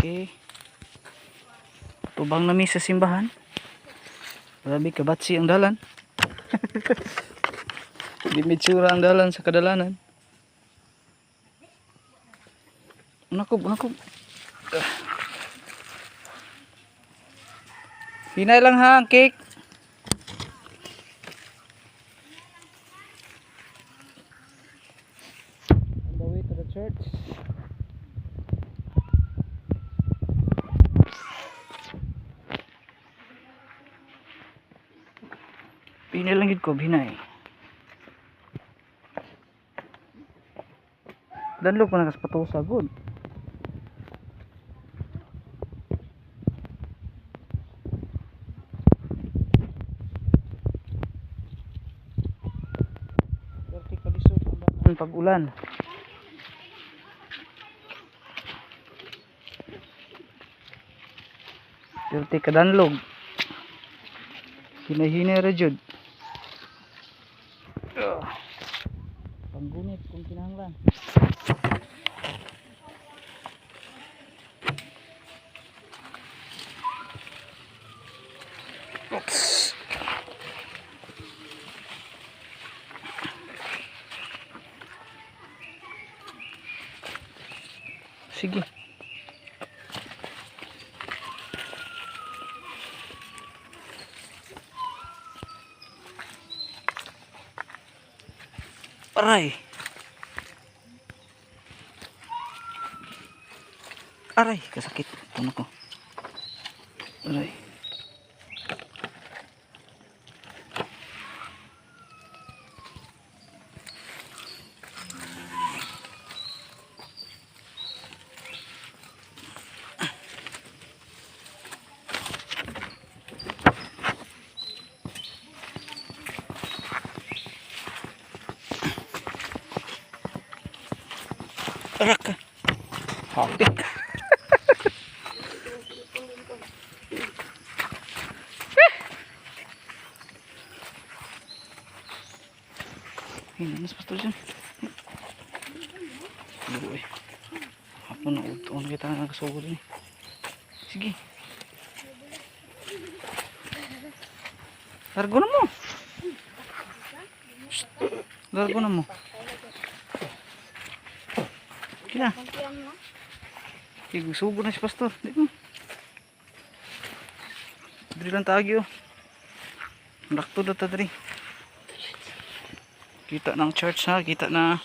Okay. Tubang nami sa simbahan. Grabe kabatsi ang dalan. Di mitsura ang dalan sa kadalanan. Unakob, unakob. Ah. Hinay lang ha, ang cake. On the way to the church. Hinay lang gid ko, hinay. Danlo pa nakaspatosa good. Perti kalisod ang dalan pag ulan. Perti kadanlog. Hinahinay ra jud. Ugh. Panggunit kung kinahanglan. Oops. Sige. Aray. Aray, kasakit. Ito ko. Aray. Arak. Hapit. Ay, nanas pastor dyan. Buo eh. Hapon na utoon kita na nakasugod eh. Sige. Largo na mo. Shh. Largo na mo. Kina. Sige, sugod na si pastor. Di mo. Diri lang tagi oh. Rakto na ta diri. Kita ng church ha, kita na.